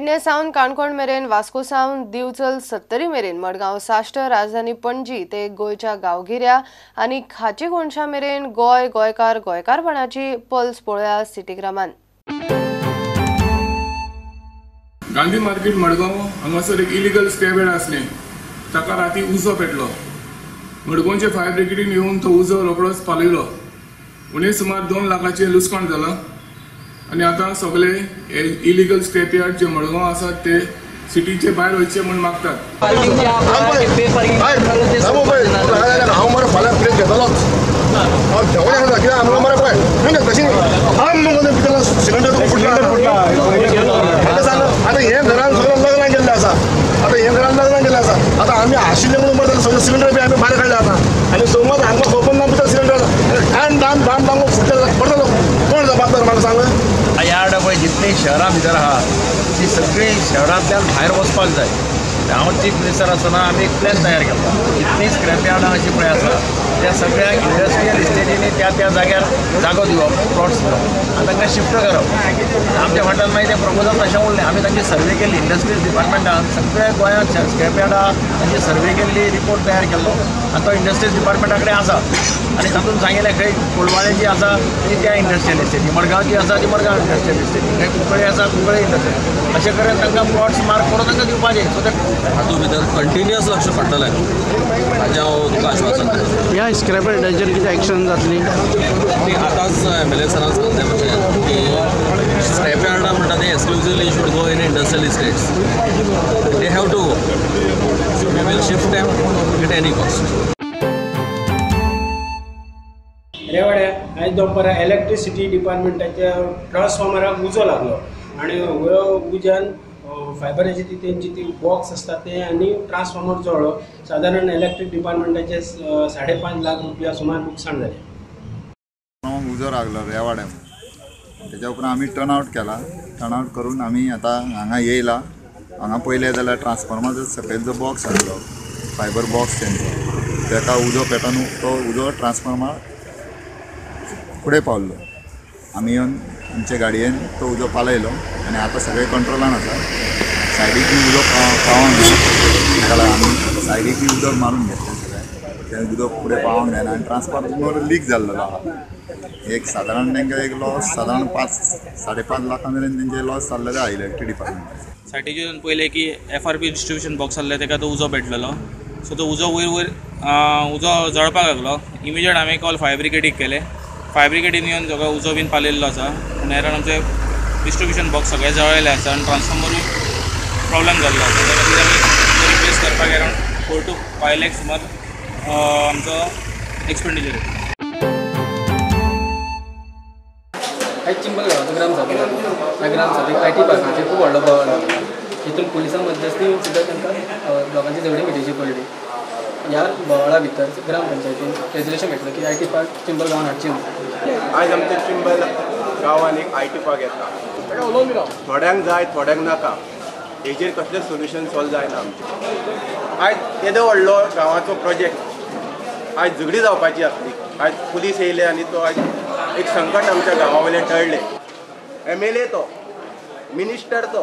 पेडणे सावन काणकोण मेरेन, वास्को सावन दिवचल सत्तरी मेरेन, मडगांव साश्ट, राजधानी पणजी ते गोंयच्या गांवगिऱ्या आनी खाची कोनशा मेरेन गोंय, गोंयकार, गोंयकारपणाची पल्स पळोवया सिटीग्रामान। गांधी मार्केट मडगांव हांगासर एक इलिगल स्क्रॅप यार्ड आसलें, ताका राती उजो पेटलो। मडगांवचे फायर ब्रिगेडीन येवन तो उजो रोखडोच पालयलो। उणें सुमार 2 लाखाचें लुकसाण जालां आनी आतां सगळे इलिगल स्क्रॅप यार्ड जे मडगांव आसात ते सिटीचे भायर वचचे म्हूण मागतात। आतां आमी आशिल्ले म्हणून मरे सगळे सिलिंडर बी आमी भायर काडले आतां आनी समज हांगा खबर ना भितर सिलिंडर आनी दाम दाम दाम फुटले पडटलो, कोण जबाबदार म्हाका सांग? यार्ड पळय जितली शहरां भितर आहा ती सगळी शहरांतल्यान भायर वचपाक जाय। हांव चीफ मिनिस्टर आसतना आमी एक प्लॅन तयार केला, जितली स्क्रॅप यार्डां अशी पळय आसा त्या सगळ्या इंडस्ट्रियल इस्टेटींनी त्या त्या जाग्यार जागो दिवप, प्लॉट्स दिवप आनी तांकां शिफ्ट करप। आमच्या फाटल्यान मागीर तें प्रपोजल तशें उरलें। आमी तांची सर्वे केली, इंडस्ट्रीज डिपार्टमेंटान सगळ्या गोंयांत स्क्रॅप यार्डां तांची सर्वे केल्ली, रिपोर्ट तयार केल्लो आनी तो इंडस्ट्रीज डिपार्टमेंटा कडेन आसा आनी तातूंत सांगिल्लें खंय कोलवाळे जी आसा ती त्या इंडस्ट्रियल इस्टेटी, मडगांवची आसा ती मडगांव इंडस्ट्रियल इस्टेटी, खंय कुंकळे आसा कुंकळे इंडस्ट्रियल, अशें करून तांकां प्लॉट्स मार्क करून तांकां दिवपाचें। सो ते हातूंत भितर कंटिन्युअस लक्ष पडटलें हाचें हांव तुका आश्वासन दिता। ह्या स्क्रॅप यार्डाचेर कितें एक्शन जातली? आतांच एम एल ए सरान सांगलें भशेन की स्क्रॅप यार्डां म्हणटा ते exclusively should go in industrial estates, they have to go, we will shift them at any cost. रेवाड्या आयज दनपारां इलेक्ट्रिसिटी डिपार्टमेंटाच्या ट्रान्सफॉर्मराक उजो लागलो आनी हो उज्यान फायबराची ती तेंची ती बॉक्स आसता ते आनी ट्रान्सफॉर्मर जळ्ळो। सादारण इलेक्ट्रीक डिपार्टमेंटाचे 5.5 लाख रुपया सुमार लुकसाण जालें। उजो लागलो रेवाड्या, तेच्या उपरांत आमी टर्न आवट केला। टर्न आवट करून आमी आतां हांगा येयला। हांगा पळयलें जाल्यार ट्रान्सफॉर्मराचो सकयल जो बॉक्स आसलो फायबर बॉक्स तेंचो, तेका उजो पेटोवन तो उजो ट्रान्सफॉर्मर फुडें पावल्लो। आमी येवन आमचे गाडयेन तो उजो पालयलो आनी आतां सगळें कंट्रोलान आसा। सायडीक बी उदक पावोंक जायना, ताका आमी सायडीक बी उदक मारून घेतलें सगळें, तें उदक फुडें पावोंक जायना आनी ट्रान्सफॉर्मर लीक जाल्लो आहा। एक सादारण तांकां एक लॉस सादारण 5 साडे 5 लाखां मेरेन तेंचे लॉस जाल्लेले आहा इलेक्ट्रीक डिपार्टमेंटाचे। सायटीच्यान पळयलें की FRP distribution box आसलें ताका तो उजो पेटलेलो। सो तो उजो वयर वयर उजो जळपाक लागलो। इमिजिएट हांवें कॉल फायर ब्रिगेडीक केलें। फायर ब्रिगेडीन येवन सगळो उजो बीन पालयल्लो आसा, पूण एराउंड आमचें डिस्ट्रिब्युशन बॉक्स सगळें जळिल्लें आसा आनी ट्रान्सफॉर्मरूय प्रॉब्लम जाल्लो आसा। त्या खातीर आमी रिप्लेस करपाक अराउंड 4 to 5 lakh सुमार आमचो एक्सपेंडिचर येता। आयज चिंबल गांवाचो ग्रामसभा जाली। ह्या ग्रामसभेक I T पार्काचेर खूब व्हडलो बोवाळ जालो। हितून पुलिसां मध्यस्थी येवन सुद्दां तांकां लोकांची झगडी मिटोवची पडली। ह्या बोवाळा भितर ग्रामपंचायतीन रेजोल्युशन घेतलं की I T park Chimbel गांवान हाडची म्हणून। आयज आमच्या चिंबल गांवान एक I T park येता, थोड्यांक जाय थोड्यांक नाका, हेजेर कसलें सोल्युशन सॉल्व जायना आमचें। आयज येदो व्हडलो गांवाचो प्रोजेक्ट आयज झगडी जावपाची आसली, आयज पुलीस येयले आनी तो आयज एक संकट आमच्या गांवा वयल्यान टळ्ळें। MLA तो, मिनिस्टर तो,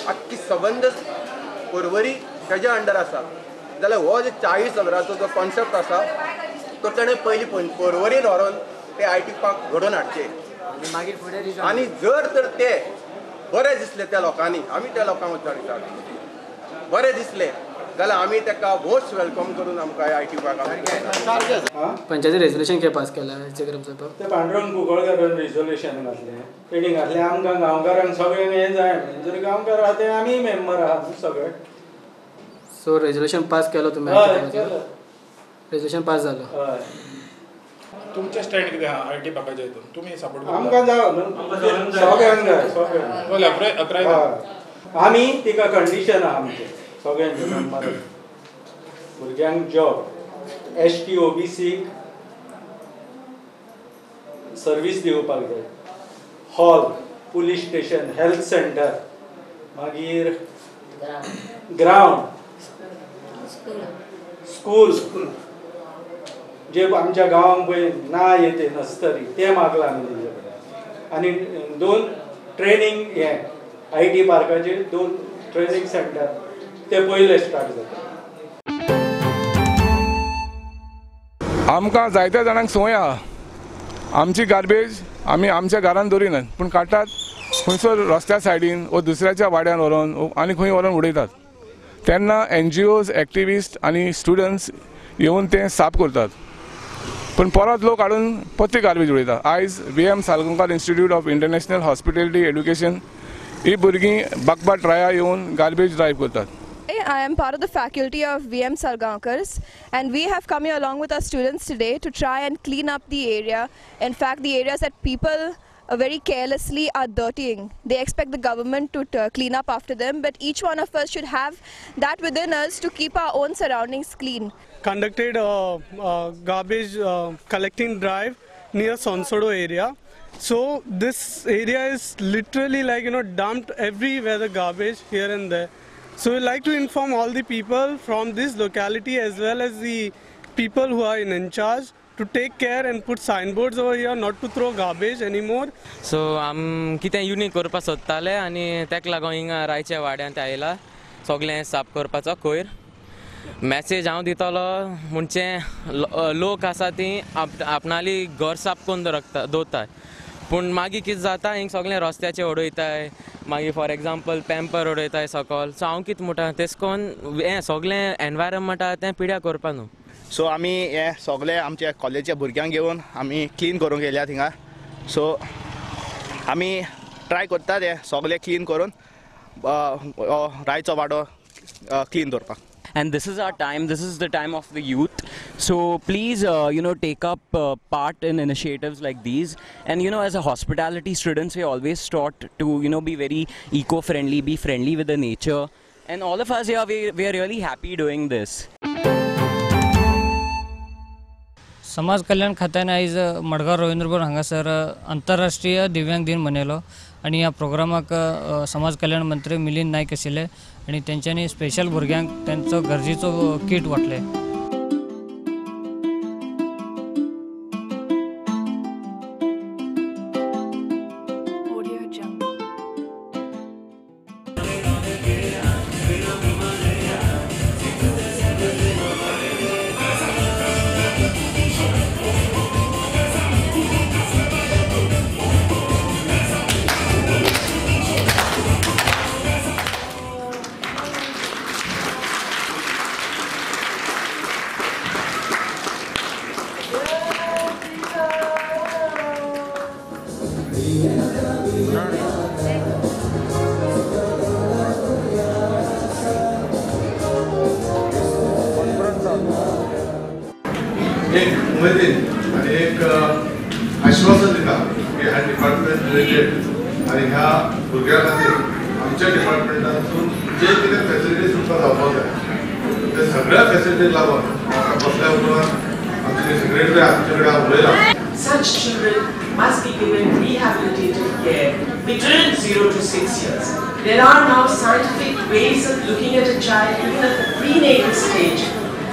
आख्खी सबंद पर्वरी तेज्या अंडर आसा। जाल्यार हो जो 40 हजाराचो जो कॉन्सेप्ट आसा तो ताणें पयलीं पर्वरीन व्हरोन ते I T park घडोवन हाडचे आनी जर तर ते बरें दिसलें त्या लोकांनी, आमी त्या लोकांक विचारतात, बरें दिसलें जाल्यार आमी ताका मोस्ट welcome करून आमकां I T park panchayat resolution कितें पास केलां ग्रामसभा? ते पांडुरंग कुंकळकारान रेजोल्युशन घातलें, तेणी घातलें आमकां गांवकारांक सगळ्यांक हें जाय म्हणून। जर गांवकार आहा ते आमी मेंबर आहा सगळे। सो रेजोल्युशन पास केलो तुमी? रेजोल्युशन पास जालो। तुमचें स्टँड कितें आहा I T पार्काच्या हितून तुमी सपोर्ट करता? आमकां जाय, सगळ्यांक जाय, सगळ्यांक। आमी तिका कंडिशन आहा आमचें सगळ्यांचे मेंबर, भुरग्यांक जॉब, ST OBC service दिवपाक जाय, hall, police station, health centre, मागीर ग्रावंड, स्कूल जे आमच्या गांवांक पळय ना येते नस्तरी ते मागला आमी तेंचे कडेन। आनी 2 ट्रेनींग हें I T पार्काचेर 2 ट्रेनींग सेंटर ते पयले स्टार्ट जाता. आमकां जायत्या जाणांक संवय आहा, आमची गार्बेज आमी आमच्या घरान दवरिनात, पूण काडटात खंयसर रस्त्या सायडीन वो दुसऱ्याच्या वाड्यान व्हरोन आनी खंय व्हरोन उडयतात. तेन्ना एनजीओज, एक्टिविस्ट आनी स्टुडंट्स येवन तें साफ करतात, पूण परत लोक हाडून परती गार्बेज उडयता. आयज V M Salgaonkar institute of international hospitality education ही भुरगीं बागबाट राया येवन गार्बेज ड्रायव्ह करतात. I am part of the faculty of VM Salgaonkars, and we have come here along with our students today to try and clean up the area. In fact, the areas that people very carelessly are dirtying. They expect the government to clean up after them, but each one of us should have that within us to keep our own surroundings clean. Conducted a garbage collecting drive near Sonsodo area. So this area is literally like, you know, dumped everywhere, the garbage here and there. So we like to inform all the people from this locality as well as the people who are in charge to take care and put signboards over here, not to throw garbage anymore. So आम कितें unique करपाक सोदताले आनी तेका लागून हिंगा रायच्या वाड्यांत आयला सगळें साफ करपाचो कोयर. मॅसेज हांव दितलो म्हणजे लोक आसा ती आपणाली घर साफ करून दवरतात, पूण मागीर कितें जाता हिंग सगळें रस्त्याचेर उडयताय, मागीर फॉर एग्जाम्पल पॅम्पर उडयताय सकल. सो हांव कितें म्हणटा तेश करून हें सगळें एनवायरमेंट आहा तें पिड्यार करपा न्हू. सो आमी हे सगळे आमच्या कॉलेजीच्या भुरग्यांक घेवन आमी क्लीन करूंक येयल्यात हिंगा. सो आमी ट्राय करतात हे सगळे क्लीन करून रायचो वाडो क्लीन दवरपाक. And this is our time, this is the time of the youth. So please, you know, take up part in initiatives like these. And, you know, as a hospitality students, we are always taught to, you know, be very eco-friendly, be friendly with the nature. And all of us here, we are really happy doing this. समाज कल्याण खात्यान आयज मडगांव रवींद्र हांगासर आंतरराष्ट्रीय दिव्यांग दिन मनयलो आनी ह्या प्रोग्रामाक समाज कल्याण मंत्री मिलिंद नायक आशिल्ले आनी तेंच्यांनी स्पेशल भुरग्यांक तेंचो गरजेचो किट वांटले. एक उमेदीन आनी एक आश्वासन दिता की ह्या डिपार्टमेंट रिलेटेड आनी ह्या भुरग्यां खातीर आमच्या डिपार्टमेंटांतून जे कितें फेसिलिटीज तुमकां जावपाक जाय ते सगळ्या फेसिलिटीज लागून म्हाका बसल्या उपरांत आमचे सेक्रेटरी आमचे कडेन हांव उलयलां. Such children must be given rehabilitative care between 0 to 6 years. There are now scientific ways of looking at a child even at the prenatal stage,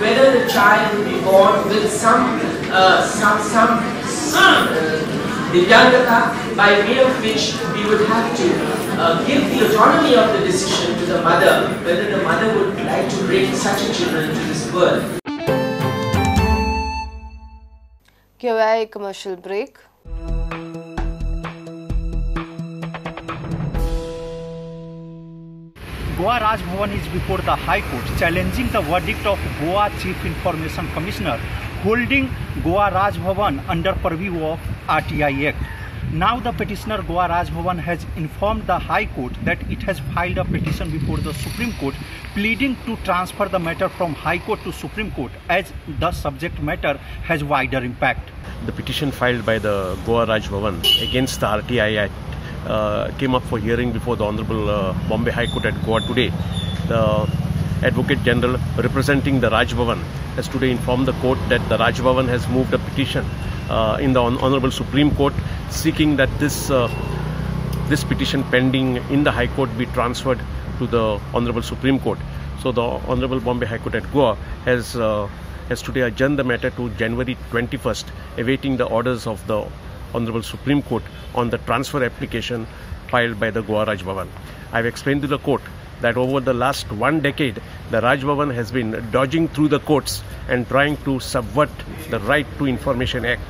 whether the child will be born with some divyangata, by way of which we would have to give the autonomy of the decision to the mother, whether the mother would like to bring such a children to this world. घेऊया एक commercial break. Goa Raj Bhavan is before the High Court challenging the verdict of Goa Chief Information Commissioner holding Goa Raj Bhavan under purview of RTI Act. Now the petitioner Goa Raj Bhavan has informed the High Court that it has filed a petition before the Supreme Court pleading to transfer the matter from High Court to Supreme Court as the subject matter has wider impact. The petition filed by the Goa Raj Bhavan against the RTI Act came up for hearing before the Honorable Bombay High Court at Goa today. The Advocate General representing the Raj Bhavan has today informed the court that the Raj Bhavan has moved a petition in the Honorable Supreme Court seeking that this petition pending in the High Court be transferred to the Honorable Supreme Court. So the Honorable Bombay High Court at Goa has today adjourned the matter to January 21st, awaiting the orders of the Honorable Supreme Court on the transfer application filed by the Goa Raj Bhavan. I've explained to the court that over the last 1 decade, the Raj Bhavan has been dodging through the courts and trying to subvert the Right to Information Act.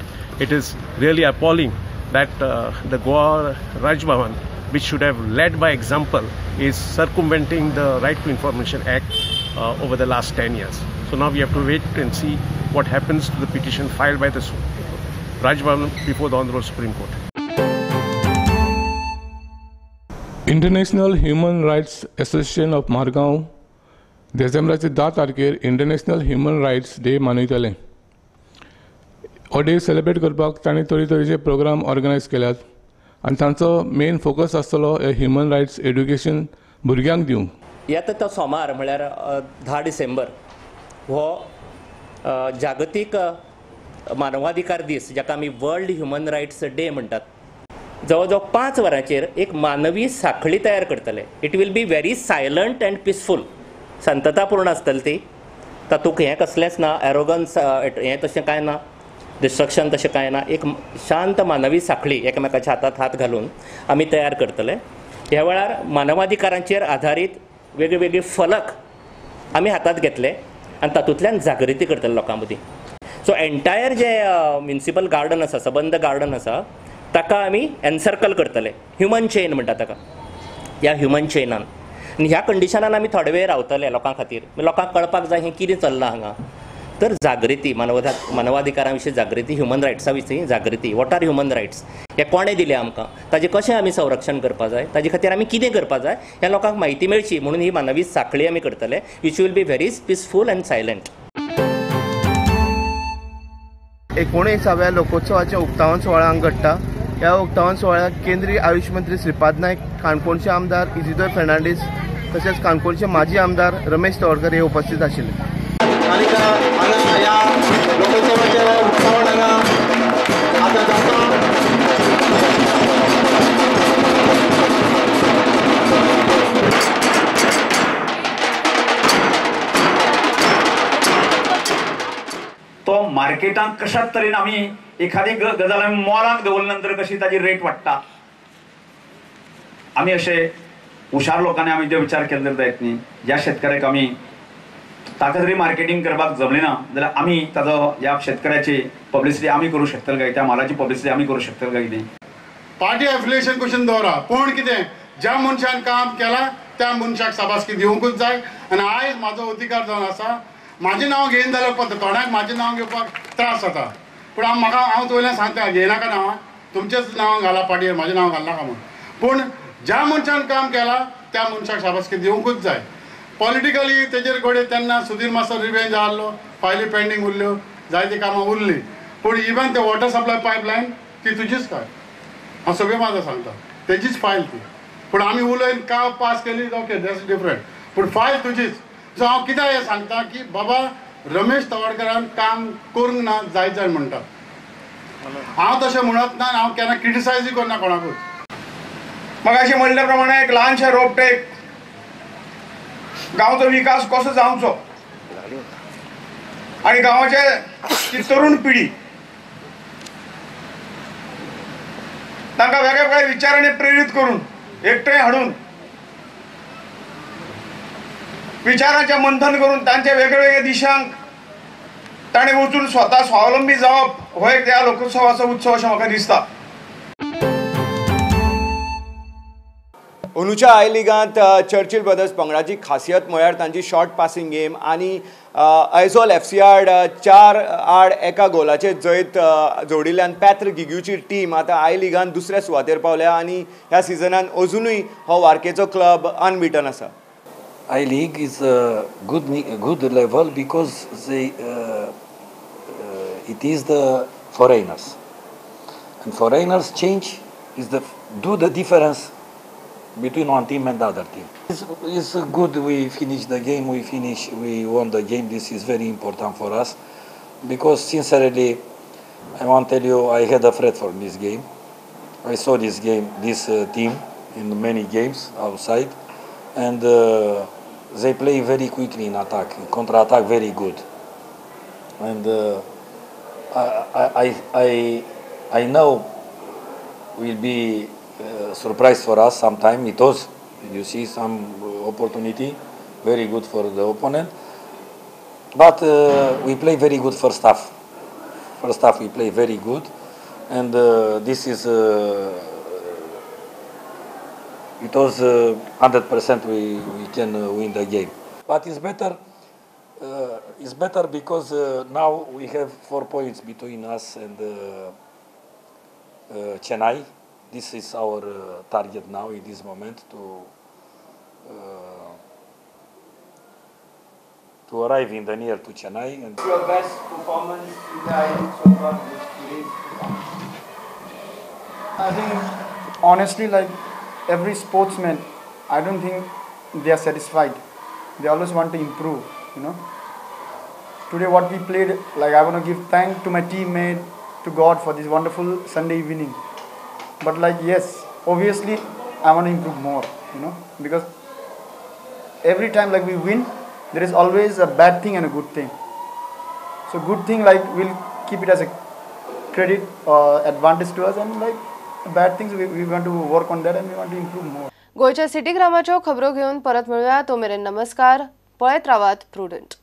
It is really appalling that the Goa Raj Bhavan, which should have led by example, is circumventing the Right to Information Act over the last 10 years. So now we have to wait and see what happens to the petition filed by the Raj Bhavan before the Honorable Supreme Court. International Human Rights Association of Margao डिसेंबराचे 10 तारखेर international human rights day मनयतले. हो day celebrate करपाक तांणी तरेतरेचे programme organise केल्यात आनी तांचो main focus आसतलो हे ह्युमन रायट्स एड्युकेशन भुरग्यांक दिवंक. येता तो सोमार म्हळ्यार 10 डिसेंबर हो जागतीक मानवाधिकार दीस, जाका आमी वर्ल्ड ह्युमन रायट्स डे म्हणटात. जवळ जवळ 5 वरांचेर एक मानवी साखळी तयार करतले. It will be very silent and peaceful, शांततापूर्ण आसतली ती. तातूंत हें कसलेंच ना, एरोगन्स हें तशें कांय ना, डिस्ट्रक्शन तशें कांय ना. एक शांत मानवी साखळी एकामेकाच्या हातात हात घालून आमी तयार करतले. ह्या वेळार मानवाधिकारांचेर आधारीत वेगळे वेगळे फलक आमी हातात घेतले आनी तातूंतल्यान जागृती करतले लोकां मदीं. सो एन्टायर जे म्युनिसिपल गार्डन आसा, सबंद गार्डन आसा, ताका आमी एनसर्कल करतले. ह्युमन चेन म्हणटा ताका. ह्या ह्युमन चेनान आनी ह्या कंडिशनान आमी थोडे वेळ रावतले लोकां खातीर. लोकांक कळपाक जाय हें कितें चल्लां हांगा. तर जागृती, मानवाधिकारां विशीं जागृती, ह्युमन रायट्सा विशीं जागृती, what are human rights, हे कोणें दिलें आमकां, ताजें कशें आमी संरक्षण करपा जाय, ताजे खातीर आमी कितें करपा जाय, ह्या लोकांक म्हायती मेळची म्हणून ही मानवी साखळी आमी करतले, which will be very peaceful and silent. 19व्या लोकोत्सवाचें उक्तावण सुवाळो हांगा घडटा. ह्या उक्तावण सुवाळ्याक केंद्रीय आयुष मंत्री श्रीपाद नायक, काणकोणचे आमदार इजिदोर फेर्नांडीस तशेंच काणकोणचे माजी आमदार रमेश तवडकर हे उपस्थित आशिल्ले. आनी हांगा ह्या लोकोत्सवाचें उक्तावण हांगा आतां जाता. तो मार्केटांत कशाच तरेन आमी एखादी गजाल आमी मॉलांत दवरले नंतर कशी ताजी रेट वाडटा, आमी अशे हुशार लोकांनी आमी जे विचार केले जायत न्ही. ज्या शेतकऱ्याक आमी ताका जरी मार्केटींग करपाक जमलें ना जाल्यार आमी ताजो ह्या शेतकऱ्याची पब्लिसिटी आमी करूं शकतले काय, त्या म्हालाची पब्लिसिटी आमी करूं शकतले काय कितें. पार्टी एफिलिएशन क्वेश्चन दवरा, पूण कितें ज्या मनशान काम केलां त्या मनशाक शाबासकी दिवंकूच जाय. आनी आयज म्हाजो अधिकार जावन आसा, म्हाजें नांव घेयन जाल्यार पत्ता तोंडाक म्हाजें नांव घेवपाक त्रास जाता, पूण हांव म्हाका हांव वयल्यान सांगता घेयनाका नांव, तुमचेंच नांव घाला पार्टीर, म्हाजें नांव घालनाका म्हूण. पूण ज्या मनशान काम केलां त्या मनशाक शाबासकी दिवंकूच जाय. पॉलिटिकली तेजेर घडये तेन्ना सुधीर मास्तर रिवेंज आहलो, फायली पेंडींग उरल्यो, जायतीं कामां उरलीं, पूण इवन ते वॉटर सप्लाय पायपलायन ती तुजीच काय, हांव सगळें म्हाजो सांगता तेजीच फायल ती. पूण आमी उलयन का पास केली, ओके that's different, पूण फायल तुजीच. सो हांव कित्याक हें सांगता की बाबा रमेश तवडकरान काम करूंक ना जायत जाय म्हणटा, हांव तशें म्हणत ना, हांव केन्ना क्रिटिसायजूय करना कोणाकूच. मगाशी म्हणल्या प्रमाणे एक ल्हानशें रोपटेक गांवचो विकास कसो जावचो आनी गांवाचे ती तरुण पिढी तांकां वेगवेगळ्या विचारांनी प्रेरीत करून एकठांय हाडून विचारांचें मंथन करून तांचे वेगवेगळ्या दिशांक ताणें वचून स्वता स्वावलंबी जावप हो एक ह्या लोकोत्सवाचो उत्सव अशें म्हाका दिसता. अंदूच्या I लिगांत चर्चिल ब्रदर्स पंगडाची खासियत म्हळ्यार तांची शॉर्ट पासिंग गेम आनी आयझॉल एफ सी आड 4-1 गोलाचेर जैत जोडिल्ल्यान पॅत्र गिग्यूची टीम आतां I लिगांत दुसऱ्या सुवातेर पावल्या आनी ह्या सिजनान अजुनूय हो वार्केचो क्लब अनबिटन आसा. I League is a good level because they it is the foreigners, and foreigners change is the do the difference between one team and the other team. It's good we finish the game, we won the game. This is very important for us because sincerely I want to tell you I had afraid for this game. I saw this game, this team in many games outside, and they play very quickly in attack, in counter-attack very good. And I know will be surprise for us sometime. It was You see some opportunity, very good for the opponent. But we play very good first half. First half we play very good, and this is it was 100% we can win the game. But it's better. It's better because now we have 4 points between us and Chennai. This is our target now in this moment to arrive in the near to Chennai. And your best performance in the I-League so far, this today's performance? I think honestly, like every sportsman, I don't think they are satisfied. They always want to improve, you know. Today what we played, like I want to give thanks to my teammate, to God for this wonderful Sunday evening. But like yes, obviously I want to improve more, you know, because every time like we win, there is always a bad thing and a good thing. So good thing, like we'll keep it as a credit or advantage to us, and like bad things we want to work on that and we want to improve more. गोंयच्या city ग्रामाच्यो खबरो घेवन परत मेळुया. तो मेरेन नमस्कार. पळयत रावात प्रुडंट.